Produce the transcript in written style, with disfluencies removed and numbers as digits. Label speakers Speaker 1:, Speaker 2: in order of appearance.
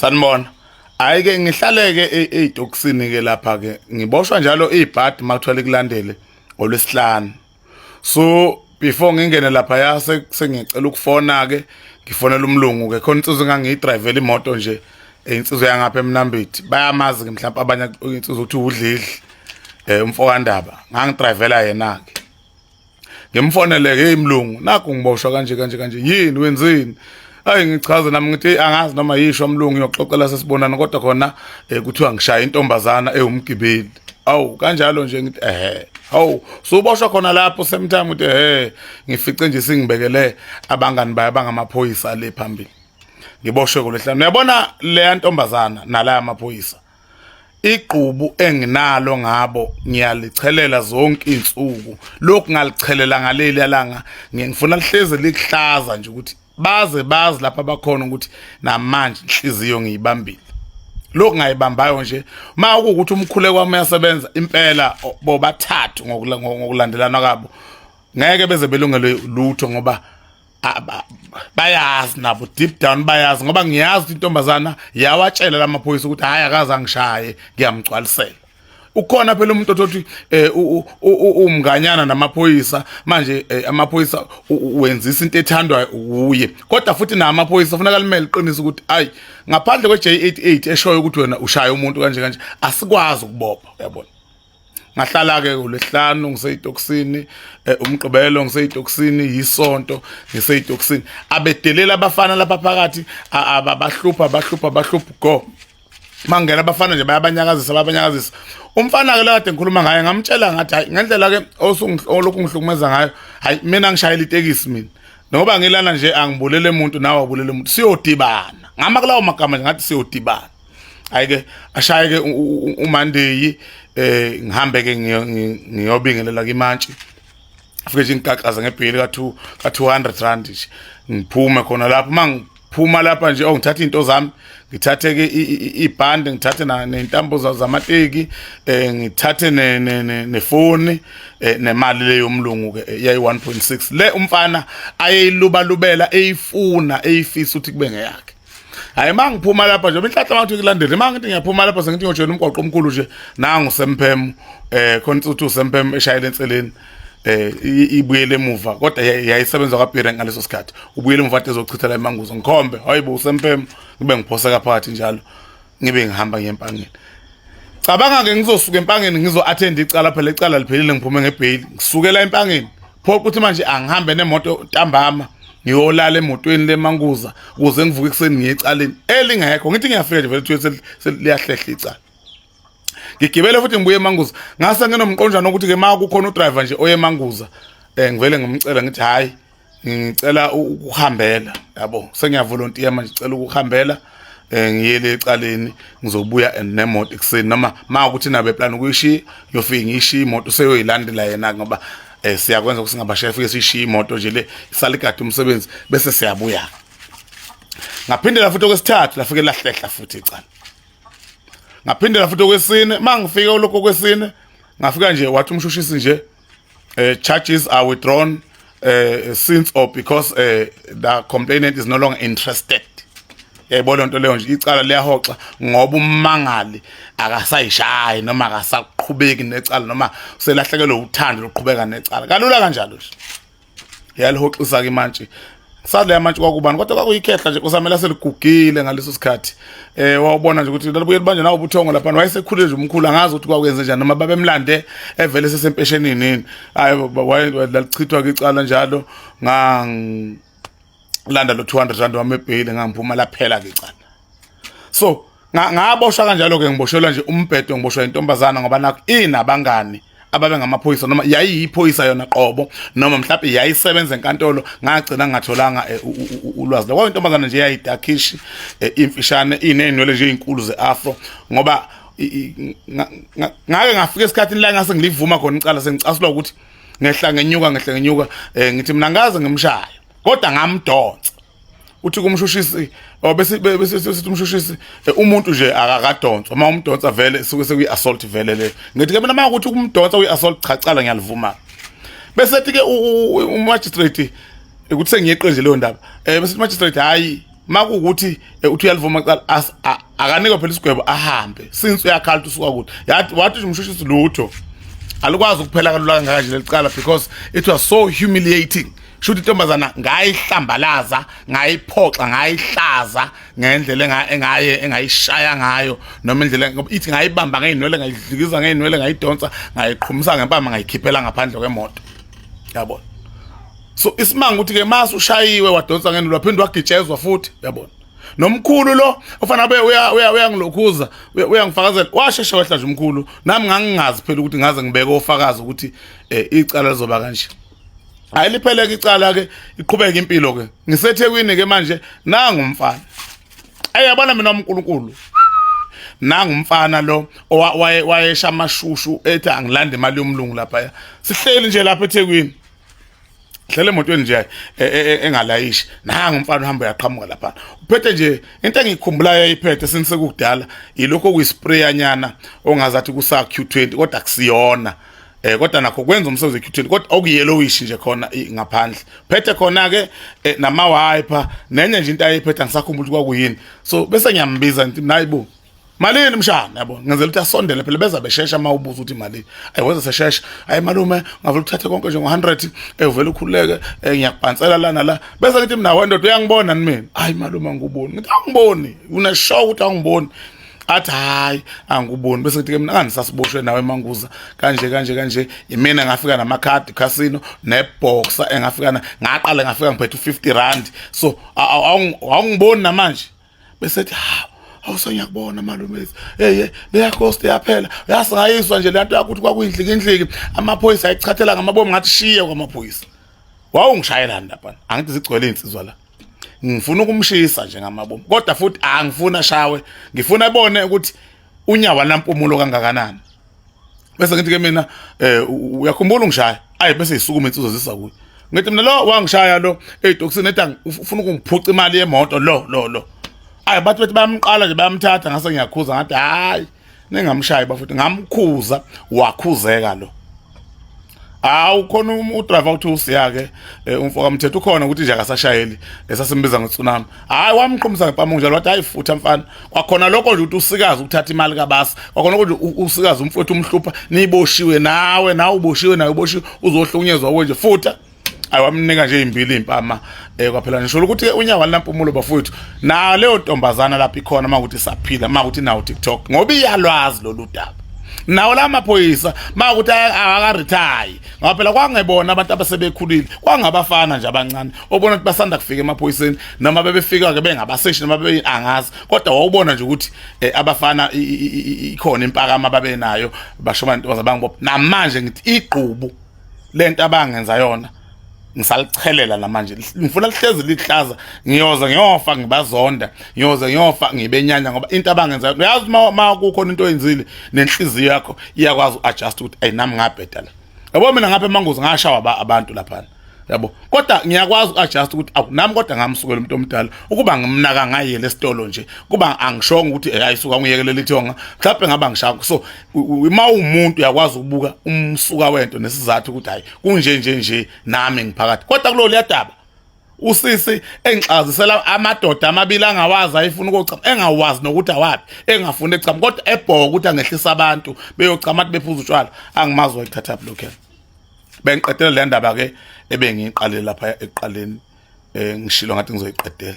Speaker 1: Sanibona. Hayi ke ngihlaleke eyitokisini ke lapha ke ngiboshwa njalo ibhadi makuthiwa likulandele ngolwesihlanu. So before ngingene lapha ya sengicela ukufona ke ngifonela umlungu ke khona insizwa engangiyidrivela imoto nje insizwa yangapha eMnambithi bayamazi ke mhlawumbe abanye insizwa ukuthi udlidli umfokandaba ngangidrivela yena ke. Ngimfonele ke, hey mlungu, nakhu ngiboshwa kanje kanje kanje, yini wenzini? Ayi ngichaze nami ngithi angazi noma yisho mlungu, ngiyoxoxela sesibonana, kodwa khona kuthiwa ngishaya intombazana ewumgibeli. Awu kanjalo nje, ngithi ehe. Hawu, suboshwa khona lapho same time, uthi ehe, ngifice nje singibekele abangani bayo abangamaphoyisa le phambili. Ngiboshwe kulesihlanu. Uyabona leya ntombazana nalaya maphoyisa, igqubu enginalo ngabo ngiyalichelela zonke izinsuku. Lokhu ngalichelela ngaleli langa, ngifuna lihleze likuhlaza nje ukuthi baze bazi lapha bakhona ukuthi namanje inhliziyo ngiyibambile. Lokhu ngayibambayo nje ma ukuthi umkhuleko wami uyasebenza impela, bobathathu ngokulandelana kwabo ngeke beze belungelwe lutho, ngoba bayazi nabo deep down bayazi, ngoba ngiyazi ukuthi intombazana yawatshela lamaphoyisa ukuthi hayi, akaze angishaye, ngiyamgcwalisela. Ukhona phela umuntu othi umnganyana namaphoyisa manje, amaphoyisa wenzisa into ethandwa uye, kodwa futhi namaphoyisa kufuneka limele iqiniso ukuthi ayi, ngaphandle kwe-J88 eshoyo ukuthi wena ushaya umuntu kanje kanje, asikwazi ukubopha, uyabona. Ngahlala ke ngolwesihlanu ngiseyitokisini, umgqibelo ngiseyitokisini, yisonto ngiseyitokisini. Abedelela abafana lapha phakathi, abahlupha bahlupha bahlupha go mangena abafana nje bayabanyakazisa bayabanyakazisa. Umfana ke kade ngikhuluma ngaye, ngamtshela ngathi hayi, ngendlela ke olokhu ngihlukumeza ngayo, hayi mina ngishayela itekisi mina, ngoba ngilana nje angibulele umuntu nawe awubulele umuntu, siyodibana. Ngama kulawo magama nje, ngathi siyodibana. Hayi ke ashaye ke uMandeyi, ngihambe ke ngiyobingelela kimantshi, afike nje ngigaqaza ngebheli ka 2 ka 200 rand nje, ngiphume khona lapho. Mangiphuma lapha nje, oh, ngithatha izinto zami, ngithathe ke ibhande, ngithathe nentambo zamateki, ngithathe nefoni, nemali leyo yomlungu ke yayi 1.6 le umfana ayeyilubalubela, eyifuna, eyifisa ukuthi kube ngeyakhe. Hayi, mangiphuma lapha nje, inhlanhla ngathi kulandele, mangithi ngiyaphuma lapha, sengithi ngiyojoyina umgwaqo omkhulu nje, nangu semphemu, khona uthi usemphemu eshayela enseleni, ibuyele emuva, kodwa yayisebenza kwaBiren ngaleso sikhathi. Ubuyele emuva kade ezochitha la emanguzo, ngikhombe, hayibo, usemphemu, ngibe ngiphoseka phakathi njalo, ngibe ngihamba ngiyempangeni. Cabanga ke ngizosuka empangeni ngizo attend icala, phela icala liphelile, ngiphume ngebail, ngisukela empangeni, pho ukuthi manje angihambe nemoto ntambama ngiyolala emotweni lemanguza ukuze ngivuke ekuseni ngiye ecaleni elingekho. Ngithi ngiyafika nje, vele kuthiwe liyahlehla icala. Ngigibele futhi ngibuye emanguza, ngase nginomqonjwana ukuthi ke ma kukhona udriver nje oye emanguza, ngivele ngimcela ngithi hayi, ngicela ukuhambela, yabo, sengiyavolontiya manje, ngicela ukuhambela, ngiyele ecaleni, ngizobuya nemoto ekuseni, noma ma ukuthi nabe plan ukuyishiya, ngiyofika ngiyishiya imoto, seyoyilandela yena, ngoba siyakwenza ukuthi singabashaya, fike siyishiya imoto nje le isaligada umsebenzi, bese siyabuya. Ngaphindela futhi okwesithathu, lafike lahlehla futhi icala. Ngaphindela futhi okwesine, mangifika lokho kwesine, ngafika nje wathi umshushisi nje, charges are withdrawn since or because the complainant is no longer interested. Yayibona into leyo nje, icala liyahoxa ngoba ummangali akasayishayi noma akasaqhubeki necala noma selahlekelwe uthando lokuqhubeka necala, kalula kanjalo nje yalihoxisa ke mantshi. Sadla yamantshi kwakubani, kodwa kwakuyikhehla nje kusamele seligugile ngaleso sikhathi, wawubona nje ukuthi lalibuye libanje nawo ubuthongo lapha, wayesekhulile nje umkhulu, angazi ukuthi kwakwenze njani noma babemlande evele sesempeshenini nini. Hayi, lalichithwa ke icala njalo, ngangilanda lo 200 rand wami ebheyili, ngangiphuma, laphela ke icala. So ngaboshwa kanjalo ke, ngiboshelwa nje umbhedo, ngiboshwa intombazana ngoba nakho inabangani ababe ngamaphoyisa, noma yayiyiphoyisa yona qobo, noma mhlawumbe yayisebenza enkantolo, ngagcina ngatholanga ulwazi. Lokho intombazana nje yayidakhishi, imfishane, inenwele nje izinkulu zeafro, ngoba ngake ngafika esikhathini la ngase ngilivuma khona icala, sengicasulwa ukuthi ngehla ngenyuka, ngehla ngenyuka, ngithi mina ngaze ngimshaya kodwa ngamdonsa. Uthi kumshushisi, oh, bese sithi umshushisi, umuntu nje akakadonswa, uma umdonsa vele suke sekuyi assault vele le. Ngithi ke mina uma ukuthi ukumdonsa kuyi assault, cha, cala ngiyalivuma. Bese ethi ke umagistrate ukuthi sengiyeqe nje leyo ndaba, bese magistrate, hayi. Makuwukuthi uthi uyalivuma icala, akanikwe phela isigwebo ahambe, since uyakhala ukuthi usuka kude. Yathi wathi nje umshushisi lutho alikwazi ukuphela kalula kangaka nje lelicala, because it was so humiliating. Shuthi intombazana ngayihlambalaza, ngayiphoxa, ngayihlaza ngendlela engaye engayishaya ngayo, noma indlela ithi ngayibamba ngeyinwele, ngayidlikiza ngeyinwele, ngayidonsa, ngayiqhumisa ngempama, ngayikhiphela ngaphandle kwemoto, yabona. So isimanga ukuthi ke mase ushayiwe wadonsa ngenwele, waphinde wagitshezwa futhi, yabona. Nomkhulu lo ofana be uya uya uyangilokhuza, uyangifakazela, washeshe wehla nje umkhulu. Nami ngangingazi phela ukuthi ngaze ngibeke ofakazi ukuthi icala lizoba kanje. Hayi, lipheleke icala ke, iqhubeka impilo ke. NgiseThekwini ke manje, nangu umfana. Ayabona mina uNkulunkulu, nangu umfana lo wayesha amashushu ethi angilande imali yomlungu lapha. Sihleli nje lapha eThekwini, hlele emotweni nje engalayishi, nangu umfana uhamba uyaqhamuka lapha, uphethe nje into engiyikhumbulayo ayiphethe senisekudala, yilokho okuyisprayanyana ongazathi kusa Q20, kodwa kusiyona, kodwa nakho kwenza umsebenzi we-Q20, kodwa okuyellowish nje khona ngaphandle. Phethe khona ke nama wiper nenye nje into ayiphethe, angisakhumbula ukuthi kwakuyini. So bese ngiyambiza, ngithi nayibo, malini mshana, yabo, ngenzela ukuthi asondele phela, beza beshesha uma ubuza ukuthi malini. Ayi, wenza seshesha, ayi malume, ngavela uthathe konke nje ngo-100, uvele ukhululeke, ngiyakubhansela lana la. Bese ngithi mina, wendoda, uyangibona ni mina? Hayi malume, angikuboni. Ngithi angiboni, uneshow ukuthi angiboni? Athi hayi, angikuboni. Bese ngithi ke mina, nganisasiboshwe nawe manguza kanje kanje kanje, imina ngafika namakhadi casino neboxer engafika ngaqala ngafika ngiphethe u50 rand, so awungiboni namanje? Bese ethi hawu, awusengiyakubona malume, hey, leya ghost yaphela, yasingayiswa nje le nto yakuthi kwakuyindliki indliki, amaphoyisa ayichathela ngamabomu. Ngathi shiye kwamaphoyisa, wawungishayelani lapha? Angithi zigcwele insizwa la. Ngifuna ukumshisa nje ngamabomu, kodwa futhi angifuna ashawe, ngifuna abone ukuthi unyawo lampumulo kangakanani. Bese ngithi ke mina, uyakhumbula ungishaya? Ayi, bese isukuma insizwa zisa kuye. Ngithi mina, lo wangishaya lo eyitokisini, ethi ufuna ukungiphuca imali yemoto lo lo lo. Ayi, bathi bethi bayamqala nje, bayamthatha. Ngase ngiyakhuza, ngathi hayi, ningamshayi bafuthi. Ngamkhuza, wakhuzeka lo. Hawu, khona udriver uthi usiya ke, umfo kamthetho ukhona ukuthi nje akasashayeli, esasimbiza ngetsunami. Hayi, wamqhumisa ngempama njalo, wathi hayi futha mfana. Kwakhona lokho nje ukuthi usikazi ukuthatha imali kabasi, kwakhona lokho nje usikazi umfowethu umhlupha, niboshiwe nawe, nawe uboshiwe, nawe uboshiwe, uzohlukunyezwa nje futha. Ayi, wamnika nje izimbili impama, kwaphela. Ngisho ukuthi unyawo lampumulo bafowethu. Na leyo ntombazana lapha ikhona, makuthi saphila, makuthi nawo TikTok, ngoba iyalwazi lolu daba, nawo la maphoyisa makuthi akakaretire, ngoba phela kwangebona abantu abasebekhulile, kwangabafana nje abancane obona ukuthi basanda kufika emaphoyiseni, noma bebefika ke bengabaseshi, noma bebe angazi, kodwa wawubona nje ukuthi abafana ikhona impakama babenayo, basho abantu bangibopha. Namanje ngithi igqubu lento abangenza yona ngisalichelela namanje, ngifuna lihlezi lihlaza. Ngiyoze ngiyofa ngibazonda, ngiyoze ngiyofa ngibenyanya, ngoba into abangenza, uyazi, uma kukhona into oyenzile nenhliziyo yakho iyakwazi uadjust ukuthi ayi, nami ngabheda la, yabo. Mina ngapha emangozi ngashawa abantu laphana, yabo, kodwa ngiyakwazi uadjust ukuthi awu, nami kodwa ngamsukela umuntu omdala ukuba ngimnaka ngayele esitolo nje, kuba angishongo ukuthi ayisuka ngiyekelela ithonga, mhlawumbe ngaba ngishaka. So uma umuntu uyakwazi ukubuka umsuka wento nesizathu ukuthi hayi, kunje nje nje, nami ngiphakathi. Kodwa kulolu yadaba usisi engixazisela amadoda amabili angawazi, ayifuna ukuchama, engawazi nokuthi awapi, engafuni echama, kodwa ebhoka ukuthi angehlisa abantu beyochama, athi bephuza utshwala. Angimazi wayithatha lokho. Bengiqedela le ndaba ke ebengiyiqalile lapha ekuqaleni, ngishilo ngathi ngizoyiqedela.